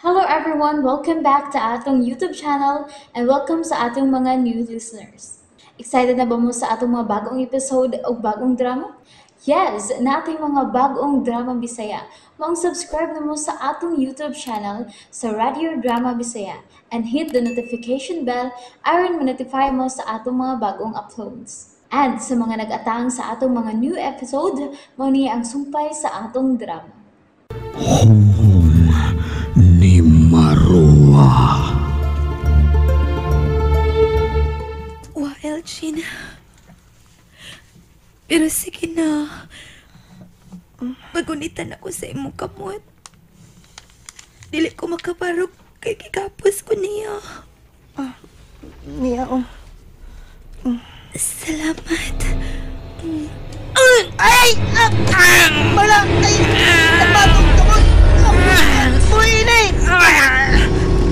Hello everyone! Welcome back to atong YouTube channel and welcome sa atong mga new listeners. Excited na ba mo sa atong mga bagong episode o bagong drama? Yes! Nating mga bagong drama Bisaya. Maong subscribe na mo sa atong YouTube channel sa Radio Drama Bisaya and hit the notification bell aron ma-notify mo sa atong mga bagong uploads. And sa mga nag-atang sa atong mga new episode, mao ni ang sumpay sa atong drama. Humhum ni Marua. Wa, Elgin. Pero sige na. Pagunitan ako sa imong kamot. Dili ko makabarog kay gigapos ko niya. Ah, niya, oh. Salamat. Ay! Mala! Ay! Nagbatong kamot! Buhay na eh! Ay!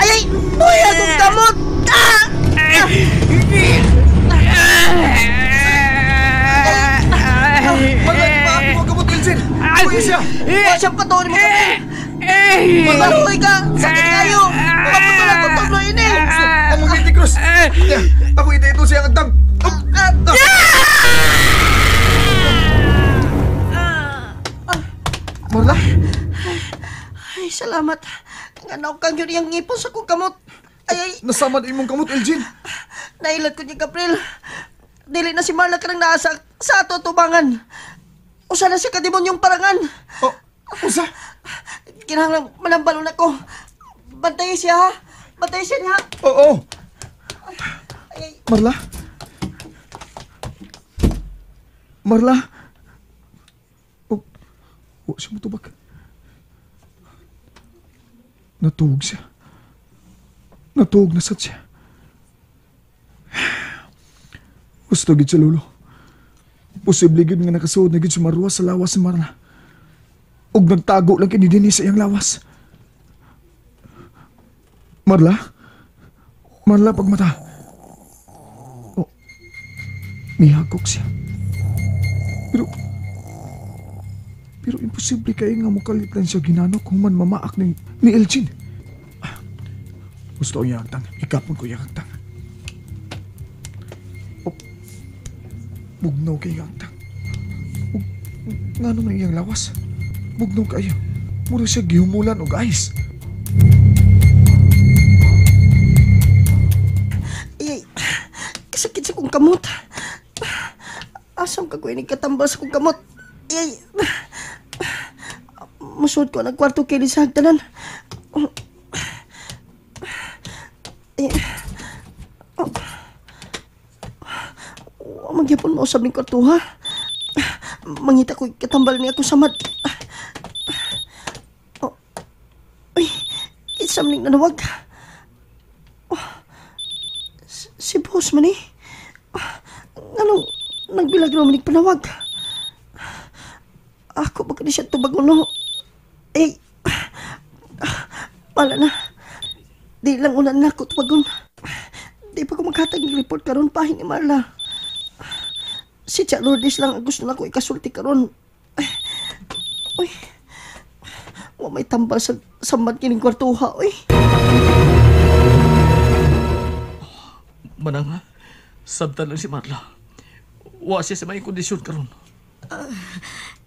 Ay! Buhay akong kamot! Ah! Mala! Maaki mo kamot, Elgin! Buhay siya! Buhay siyang patuloy mo kami! Magaluy ka! Sakit kayo! Maputol akong tuloy ini! Ang mga Cruz! Ako ito siya ang agdang! Marla? Ay, salamat. Nga kang yun iyang ngipon sa kong kamot. Ay, ay. Nasama na imong kamot, Elgin. Nailat ko niya, Gabriel. Dili na si Marla ka nang naasa sa ato tubangan. Usa na siya kademonyong parangan. Oh, usa? Kinahanglan manambalon ako. Bantayi siya, ha? Bantayi siya niya. Oo. Ay, ay. Marla? Marla? Oh, oh, siya mutubag. Natuog siya. Natuog na sad siya. Gusto gid siya, Lolo. Posible gid nga nakasuod na gid si Marwa sa lawas si Marla. Og nagtago lang kini dinhi sa iyang lawas. Marla? Marla, pagmata. Oh, mihagok siya. Pero imposible kayo nga mukalit lang siya ginanok human mamaak ni Elgin. Gusto ko iyang agtang. Hikapon ko iyang agtang. Oh, bugnaw kayo iyang agtang. Ngano man iyang lawas? Bugnaw kayo. Mura siya gihumulan og ice. Ay, kasakit sa kong kamot. Asam ka ko ini katambal sa kong kamot. Ay, musuod ko ng kwarto kay sa hagdanan. Ay, oh. Magyapon mausab ning kwarto, ha? Mangita ko katambal niya ako samad. Oh. Ay, isam ning nanawag. Oh. Si boss man eh. Anong nagbilag naman ning panawag? Ako ba kani siya tubag uno? Eh, pala na. Di lang unan na ako tubagon. Di pa ko maghatag ng report karon pahin ni Marla. Si Tia Lourdes lang ang gusto na ko ikasulti karon. Uy, wa may tambal sa samad kining kwartuha, uy. Manang ha, sabtan lang si Marla. Wa siya sa may kondisyon karon.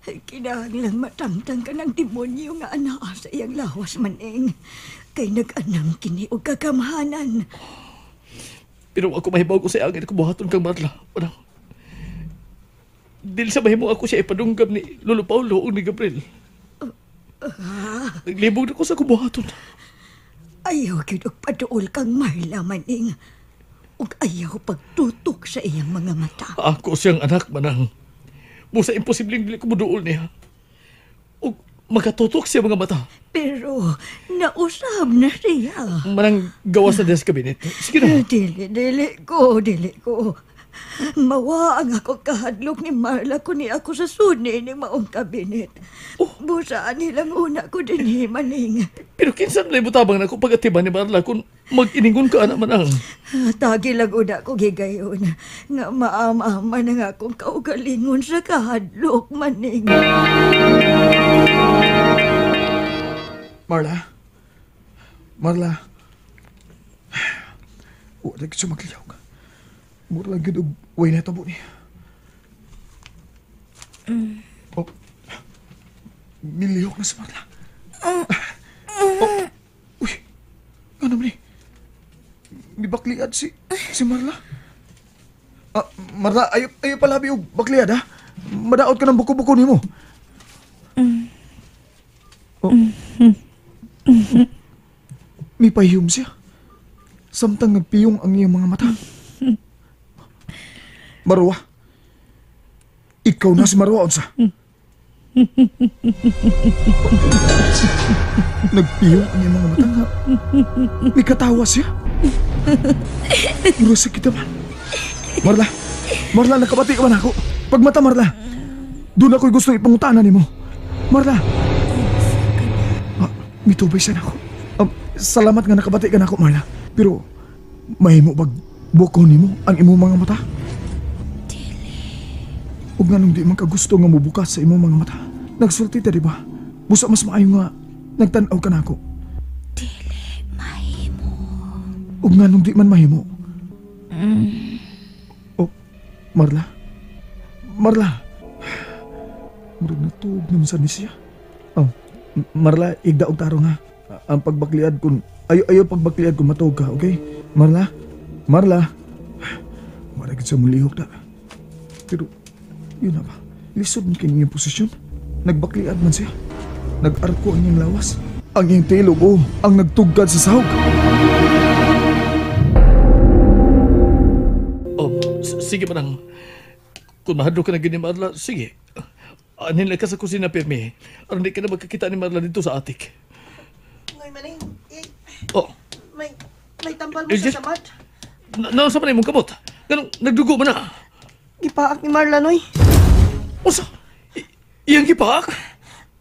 Kinahanglan matangtang ka ng demonyo nga anaa sa iyang lawas, Maning. Kay nag-anam kini og kagamhanan. Pero ako mahibaw ko sa iyang buhaton kang Marla. Manang, dili sa mahimo ako siya ipadunggab ni Lolo Paulo o ni Gabriel. Naglibog na ko sa kubuhaton. Ayaw gyud og paduol kang Marla, Maning. Ug ayaw pagtutok sa iyang mga mata. Ako siyang anak, Manang. Busa imposibleng dili ko muduol niya. Ug makatutok siya mga mata. Pero nausab na siya. Manang gawas na diya sa kabinet. Sige na. Dili ko. Mawa ang akong kahadlok ni Marla kun ni ako sa suni ni maong kabinet. Oh. Busaan nilang una ko dinhi, Maning. Pero kinsa man butabang na ko pagatiban ni Marla kung mag-iningon ka anak Manang. Tagi lang una ko gigayon nga maam-ama na nga akong kaugalingon sa kahadlok, Maning. Marla? Marla. Wala gid siya magliyawg. Mura lang gid og way natabo niya. Oh. Milihok na si Marla. Oh. Uy. Ano man ni? Mibakliad si Marla. Marla, ayo palabi og bakliad ha. Madaot ka ng buko-buko nimo. Oh. Mipahiyom siya. Samtang nagpiyong ang iyang mga mata. Marwa. Ikaw na si Marwa, unsa? Nagpiyong ang iyang mga mata nga. Mikatawa siya. Mura sa kita man. Marla, Marla, nakabati ka man ako. Pagmata, Marla. Doon ako'y gustong ipangutana nimo. Marla. Mitubay siya na ako. Salamat nga nakabati ka na ako, Marla. Pero, mahimo bag buko nimo ang imong mga mata? Dili. Ug nganong di man kagusto nga mobukas sa imong mga mata? Nagsulti ta, di ba? Busa mas maayo nga nagtan-aw ka nako. Dili mahimo. Ug nganong di man mahimo? Oh, Marla. Marla. Murag natuog naman sa ni siya. Oh, Marla, igda og tarong ha. Ang pagbakliad kun ayo pagbakliad kun matuog ka, okay? Marla? Marla. Wala gid sa mulihok ta. Pero yun na ba? Lisod ni kini iyang posisyon. Nagbakliad man siya. Nag-arko ang iyang lawas. Ang iyang tilog oh, ang nagtugkad sa sahog. Oh, sige manang. Kung mahadlok ka na gini Marla, sige. Anin lang ka sa kusina, pirmi. Aron di ka na magkakita ni Marla dito sa atik. Noy, maning. Oh. May tambal mo sa samad. Naunsa man imong kamot? Ganong nagdugo man na. Gipaak ni Marla, Noy. Unsa? Iyang gipaak?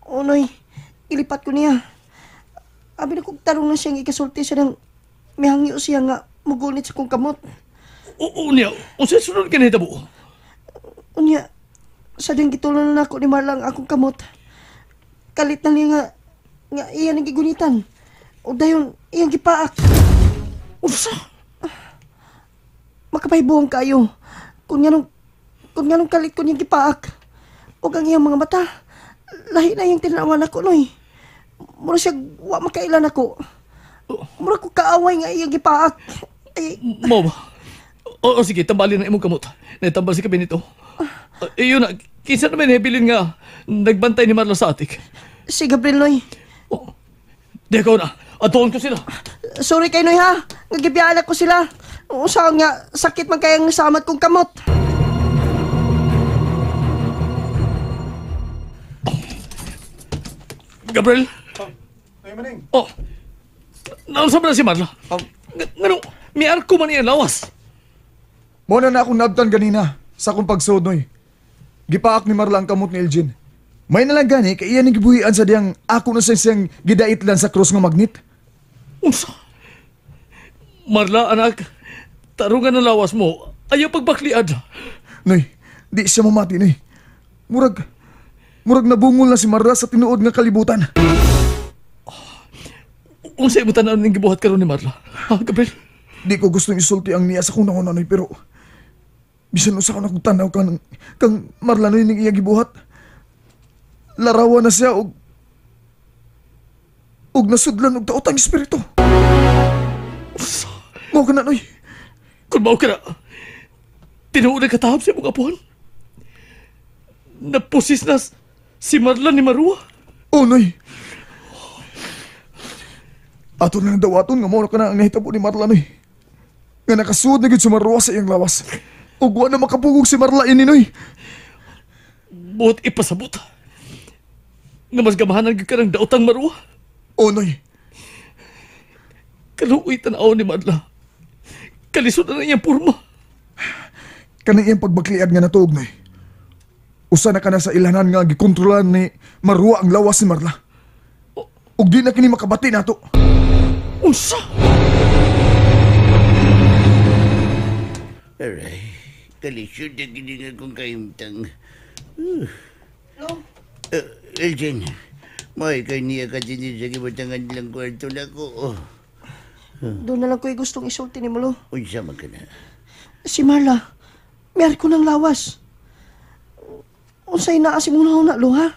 Oo, Noy. Ilipat ko niya. Abi na kong tarong na siyang ikasulti siya ng mihangyo siya nga mugunit sa kong kamot. Oo niya. Unsa sunod ka nahitabo? Unya, sa diyang gitulon na ako ni Marla ang akong kamot. Kalit na niya nga iyan ang gigunitan. O dayon, iyang gipaak. Unsa? Makapahibuong kayo. Kung nganong kalit ko niyang gipaak. O ang iyang mga mata, lahi na iyang tinanawan ako, Noy. Mura siya, wa makailan ako. Mura ko kaaway nga iyang gipaak. Ay, Mo ba? Oo, sige, tambalin na imong kamot. Naitambal si kabinito. Iyon na, kinsa naman hebilin nga nagbantay ni Marla sa atik. Si Gabriel, Noy. Oh, di ako na. Atuon ko sila. Sorry kay Noy ha. Nagibiyaan ako sila. Usahan nga, sakit man kayang nasamat kong kamot. Gabriel? Ay, maning. Oh, naunsa ba na si Marla? Ngano, may arko man iyang lawas. Muna na akong naabtan ganina sa akong pagsuod, Noy. Gipaak ni Marla ang kamot ni Elgin. May nalang gani kay iyan ang gibuhian sa diyang ako na siyang gidait lang sa cross nga magnet. Unsa? Marla, anak, tarungan ang lawas mo. Ayaw pagbakliad. Noy, di siya mamati, Noy. Murag nabungol na si Marla sa tinuod nga kalibutan. Unsa imo tan-aw ning gibuhat karon ni Marla? Ha, Gabriel? Di ko gustong isulti ang niya sa kung nauna, Noy, pero bisan usa ko na kung tanaw kang Marla, Noy, ning iya gibuhat. Larawan na siya og nasudlan og daotang espiritu. Mao ka na, Noy. Kung mao ka na, tinuod na katahap sa imong apuhan. Napusis na si Marla ni Marua. Oh, Noy. Ato na lang dawaton nga mao na ka na ang nahitabo ni Marla, Noy. Nga nakasuod na gid si Marua sa iyang lawas. Ug wa na makapugog si Marla ini, Noy. Buot ipasabot nga mas gamahanan gyud ka ng daotang Marua. Oh, Noy. Kaluoy tan-aw ni Marla. Kalisod na iyang porma. Kanang iyang pagbakliad nga natuog, Noy. Usa na ka na sa ilanan nga gikontrolan ni Marua ang lawas ni Marla. Ug di na kini makabati nato. Unsa? Aray, kalisod na gini nga kong kahimtang. No? Elgin, may kaniya ka din sa gibutangan nilang kwarto na ko. Doon na lang ko'y gustong isulti ni Lo. Unsa man ka na? Si Marla, mayar ko ng lawas. Unsay naa si muna una, Lo, ha?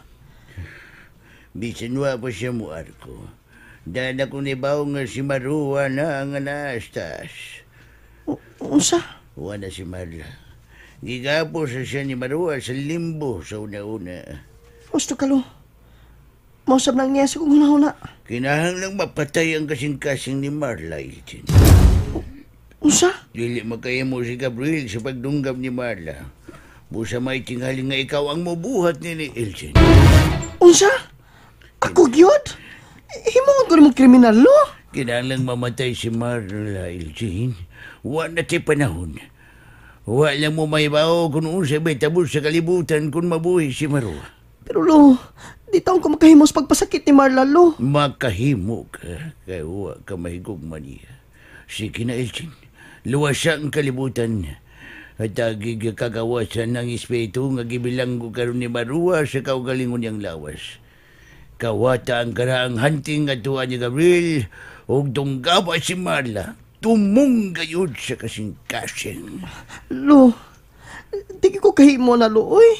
Bisan wa pa siya mo arko. Dahil ako ni Bao nga si Marua na ang anastas. Unsa? Wa na si Marla. Gigapo sa siya ni Marua sa limbo sa una-una. Gusto ka, Lo. Mausap lang niya sa kong una-una. Kinahanglang mapatay ang kasing-kasing ni Marla, Elgin. Unsa? Dili makahimo si Gabriel sa pagdunggab ni Marla. Busa may tingali nga ikaw ang mubuhat ni Elgin. Unsa? Ako gyud? Himuon ko nimong kriminal, Lo. Kinahanglang mamatay si Marla, Elgin. Wa na ti panahon. Wa lang mo mahibaw kung unsa may tabo sa kalibutan kung mabuhi si Marua. Pero, Lo, di taon ko makahimo sa pagpasakit ni Marla, Lo. Makahimo ka, kay wa ka mahigugma niya. Sige na, Elgin. Luwasa ang kalibutan. At agig kagawasan ng espiritu nga gibilanggo karon ni Marua sa kaugalingon niyang lawas. Kawata ang karaang hunting at tuwa ni Gabriel ug tunggaba si Marla. Tumong gayud sa kasing-kasing. Lo, di ko kahimo na, Lo, oy.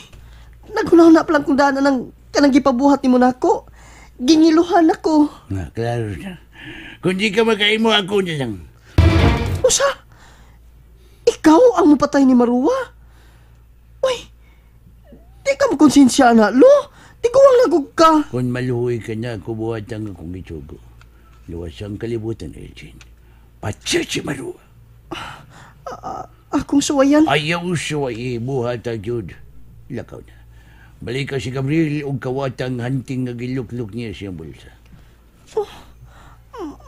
Naghuna-huna pa lang kung daan na ng kanang gipabuhat ni Monaco. Gingiluhan ako. Nga, klaro na. Kung di ka makaimo, ako na lang. Usa? Ikaw ang mapatay ni Marua? Uy, di ka makonsensya na, Lo. Di ko ang nagug ka. Kung maluhoy ka na, kubuhat ang akong itugo. Luwas ang kalibutan, Elgin. Patsa si Marua. Akong suwayan. Ayaw suwayi, buhat ang yun. Lakaw na. Balik ka si Gabriel o kawatang hunting nga gilukluk niya siyang bulsa. Oh,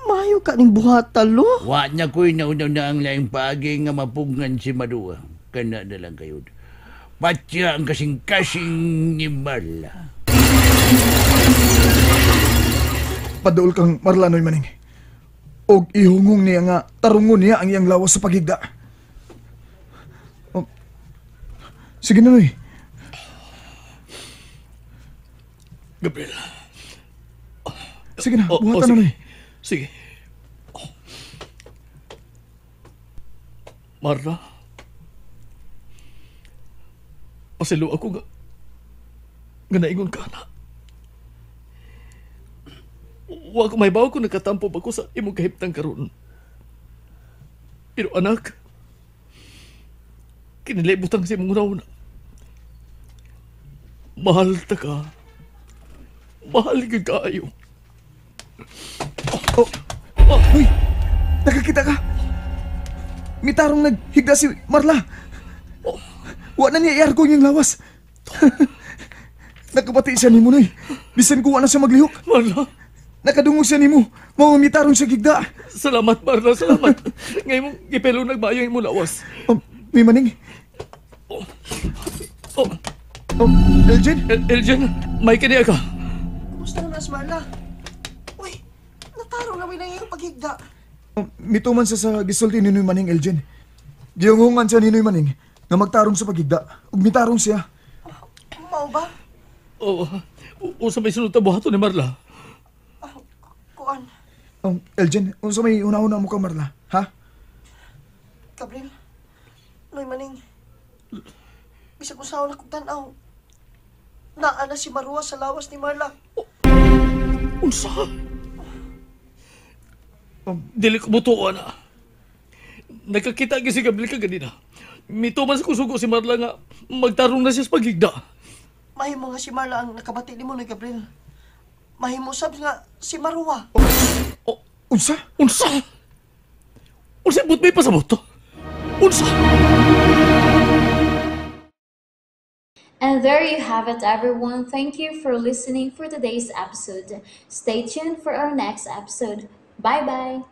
maayo ka ning buhata, Lo. Wa na ko'y nauna na ang laing paagi nga mapugngan si Marua. Kana na lang kayo. Patya ang kasing-kasing ni Marla. Paduol kang Marla, Noy Maning. Og ihungong niya nga tarungon niya ang iyang lawas sa pagigda. Oh. Sige na, Noy. Gabriel. Sige na, buhatan na, Noy. Sige. Oh. Marla. Pasilo ako nga naingon ka na. Wa ko may bawo kung nakatampo ba ko sa imong kahimtang karon. Pero anak, kinilibutang sa imong una. Mahal ta ka. Mahal ka kaayo. Oh. Oh. Uy, nakakita ka. Mitarong naghigda si Marla. Oh. Wa na niya iarko niyang lawas. Nakabati siya ni Munoy. Bisan ko wa na siya maglihok. Marla. Nakadungog siya nimo. Mao mitarong siya gigda. Salamat, Marla, salamat. Ngayon mong gipelo nagbayo imong lawas. May maning. Oh. Oh. Oh, Elgin? Elgin, may kaniya ka. Kumusta naman si Marla? Uy, natarong na ang iyong paghigda. Mituman siya sa gisulti ni Noy Maning, Elgin. Giyungungan siya ni Noy Maning nga magtarong sa paghigda. Ug mitarong siya. Mao ba? Oo. Unsa may sunod ta buhaton ni Marla? Kuan. Elgin, unsa may una-una mo ka, Marla? Ha? Gabriel, Noy Maning, bisag usaon akong tan-aw, naa na si Marua sa lawas ni Marla. Unsa? Dili ko mutuo na. Nakakita gyud si Gabriel kaganina. Mituman sa kusugo si Marla nga magtarong na siya sa paghigda. Mahimo nga si Marla ang nakabati nimo ni Gabriel. Mahimo sab nga si Marua. Oh, unsa? Unsa? Unsa but may pasabot to? Unsa? And there you have it, everyone. Thank you for listening for today's episode. Stay tuned for our next episode. Bye-bye!